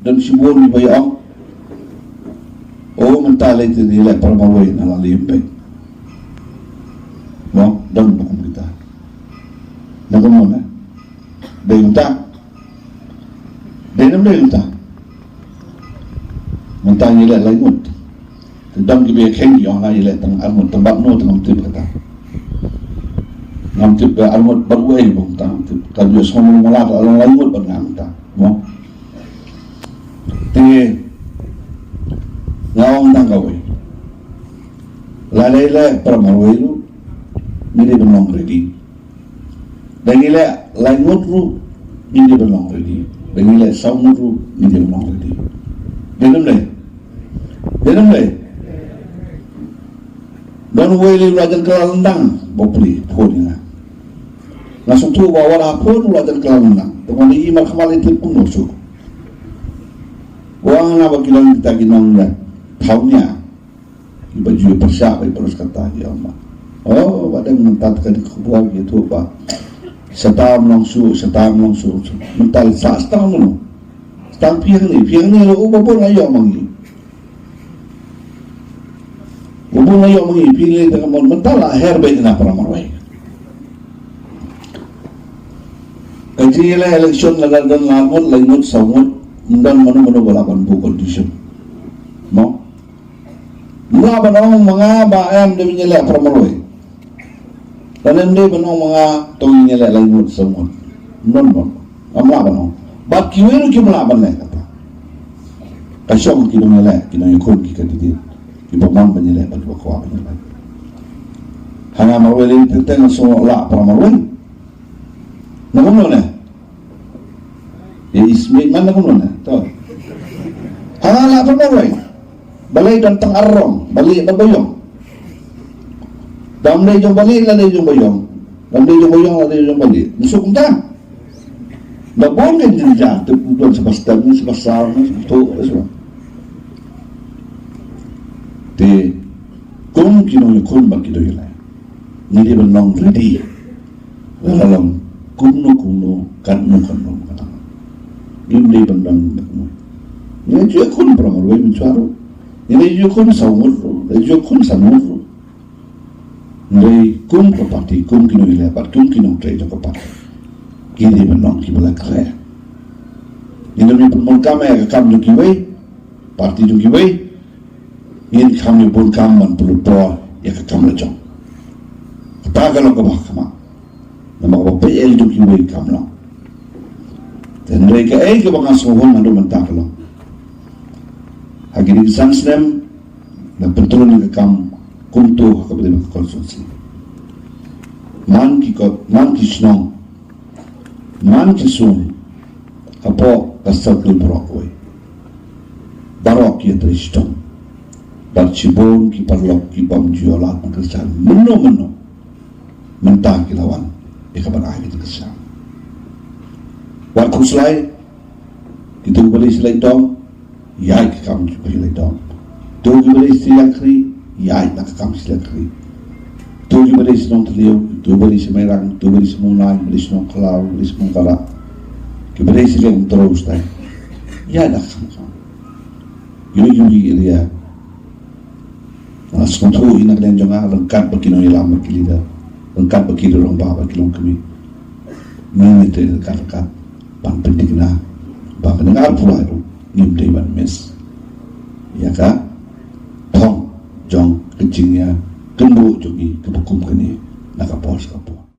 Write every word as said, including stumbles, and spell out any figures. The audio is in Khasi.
Don shibun kiba ïa ong, o, mynta lei te ngi leh para marwei na la lei ym peit. Mo, don ba kum kita. Na kumno na? Dei mynta. Dei nam dei mynta. Mynta ngi leh lai ngut. Te don kiba ïa kheiñ ki ong ngi leh tang ar ngut, tang bad no tang ngam tip kata. Ngam tip ba ar ngut bad uei bong tang ngam tip. Ka ïoh sngewbha mala ka long lai ngut bad ngam ta. Mo. Te nga ong tang kawei. Lada ngi leh para marwei ruh ngi dei ban long ready. Da ngi leh lai ngut ruh ngi dei ban long ready. Da ngi leh saw ngut ruh ngi dei ban long ready. Dei nam dei? Dei nam dei? Don uwei lei u la jan kylla lyndang ba u plie phone ïa nga. Nga sngewthuh ba wat ha phone u la jan kylla lyndang. Te nga ong ïa i markhmat lei tip kumno shuh. Wan nga ba ki long kita ki nong ïa thaw nia. Kiba ju pyrshah ba i pyrshah kata ki ong ba, o, ba dang mynta ka dei ka khubor ki ïathuh ba shata ym long shuh, shata ym long shuh. Mynta sa stang mano? Stang phi hangne, phi hangne ruh uba bun la ïoh ma ngi. Uba bun la ïoh ma ngi, phi lei te ka mon, mynta la her beit na para marwei. Ka jingïaleh election lada don lai ngut, lai ngut, saw ngut, ym don mano mano ba lah ban buh condition. Mo? Ym lah ban ong ma nga ba em dei ban ïaleh para marwei. Lane ym dei ban ong ma nga to ngin ïaleh lai ngut saw ngut. Ym don, ym don. Ym lah ban ong. Bad kiwei ruh kim lah ban leh kata. Ka shong ki nongïaleh, ki nongïakhun, ki candidate. Kiba mon ban ïaleh bad kiba kwah ban ïaleh. Ha nga marwei lei teng teng nga sngewlah para marwei. Na kumno ne? Ïa i Smit man na kumno ne? To. Ha nga lah para marwei. Balei don tang ar rong, Balieh bad Baïong? Da ym dei jong Balieh la dei jong Baïong. Da ym dei jong Baïong la dei jong Balieh. Ym suk kumta. Da bun kein jynjar, te u don sa ba step ne, sa ba saw ne, sa ba tuh ne, sa ba. Te kum ki nongïakhun bad ki nongïaleh, ngi dei ban long ready. Lada long kumno kumno, katno katno, katno. Ngim dei ban don da kumno. Ngi la ju ïakhun para marwei mynshuwa ruh. Ngi la ju ïakhun saw ngut ruh, la ju ïakhun san ngut ruh. Hynrei kum ka party, kum ki nongïaleh bad kum ki nongtrei jong ka party, ki dei ban long kiba la khleh. Ngin ym ïa pynbun kam ïa ka kam jong kiwei, party jong kiwei. Ngin kham ïa bun kam ban pynlut por ïa ka kam la jong. Kata ka long kaba kham. Namar kaba peit ïa la jong kiwei kam long. Te hynrei kaei kaba nga sngewhun naduh mynta ka long, ha kine ki san snem la pyntrun ïa ka kam kumto ha kaba ïadei bad ka constituency. Man ki ko, man ki shnong, man ki sung hapoh ka circle baroh kawei, baroh ki ïatrei shitom. Bad shibun ki paralok ki bym ju ïoh lad ban kyrshan mynno mynno. Mynta ki la wan ïa ka ban ai ka jingkyrshan. Wat khuslai, kito kiba dei sha Laitdom, ïaid ka kam jong ka Laitdom. Kito kiba dei sha Laitkri, ïaid la ka kam sha Laitkri. Kito kiba dei sha Nongthliew, kito kiba dei sha Mairang, kito kiba dei sha Mawlai, kiba dei sha Nongkhlaw, kiba dei sha Mongkara, kiba dei sha Laitumkhrah, ïaid la ka kam. Ïoh ïoh ïa ïa. Nga sngewthuh ïa na ka liang jong nga, ryngkat bad ki nongïalam bad ki leader, ryngkat bad ki rangbah bad ki longkmie, ngin ïa trei ryngkat ryngkat ban pynthikna ba ka dang arphew lai ruh ngim dei ban miss ïa ka thong jong ka jingïakynduh jong ngi kaba kum kane na ka por sha ka por.